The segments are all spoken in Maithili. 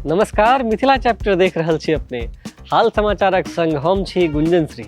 नमस्कार, मिथिला चैप्टर देख रहल छी अपने। हाल समाचारक संग हम छी गुंजन श्री।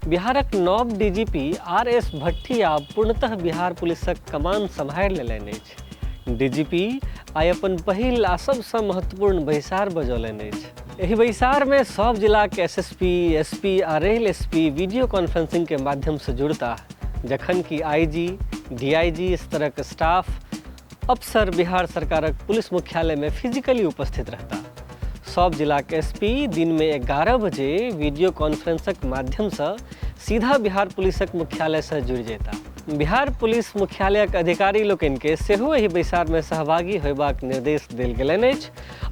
बिहारक नव डीजीपी आर एस भट्टी आब पूर्णतः बिहार पुलिसक कमान सम्हारि लेलनि अछि। डीजीपी आइ अपन पहिल आ सबसँ महत्वपूर्ण बैसार बजौलनि अछि। एहि बैसारमे सभ जिलाक एसएसपी, एसपी आ रेल एसपी वीडियो कॉन्फ्रेंसिंग के माध्यमसँ जुड़ताह, जखन कि आईजी, डीआईजी स्तरक स्टाफ अफसर बिहार सरकारक पुलिस मुख्यालयमे फिजिकली उपस्थित रहताह। सभ जिलाक एसपी दिनमे 11 बजे वीडियो कॉन्फ्रेंसक माध्यमसँ सीधा बिहार पुलिसक मुख्यालयसँ जुड़ि जयताह। बिहार पुलिस मुख्यालयक अधिकारी लोकनिकेँ सेहो एहि बैसारमे सहभागी होयबाक निर्देश देल गेलनि अछि।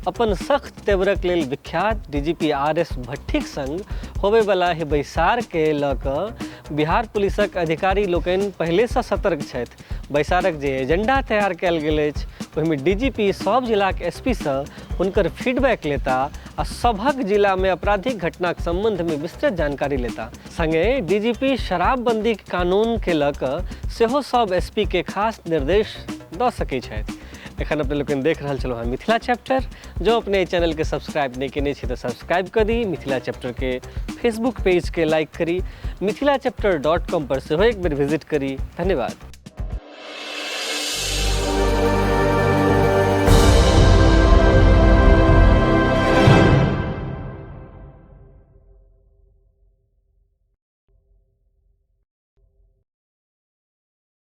अपन सख्त तेवरक लेल विख्यात डीजीपी आर एस भट्टीक संग होबयवला एहि बैसारकेँ लऽ कऽ बिहार पुलिसक अधिकारी लोकनि पहिलेसँ सतर्क छथि। बैसारक जे एजेंडा तैयार कयल गेल अछि ओहिमे डीजीपी सभ जिलाक एसपीसँ हुनकर फीडबैक लेता आ सभक जिलामे आपराधिक घटनाक संबंधमे विस्तृत जानकारी लेता। संगे डीजीपी शराबबंदीक कानूनके लऽ कऽ सेहो सभ एसपीके खास निर्देश दऽ सकैत छथि। एखन अपने लोकनि देख रहल छलहुँ हँ मिथिला चैप्टर। जँ अपने एहि चैनलके सब्सक्राइब नहि केने छी तऽ सब्सक्राइब कऽ दी, मिथिला चैप्टरके फेसबुक पेजके लाइक करी, मिथिला चैप्टर डॉट कॉम पर सेहो एक बेर विजिट करी। धन्यवाद।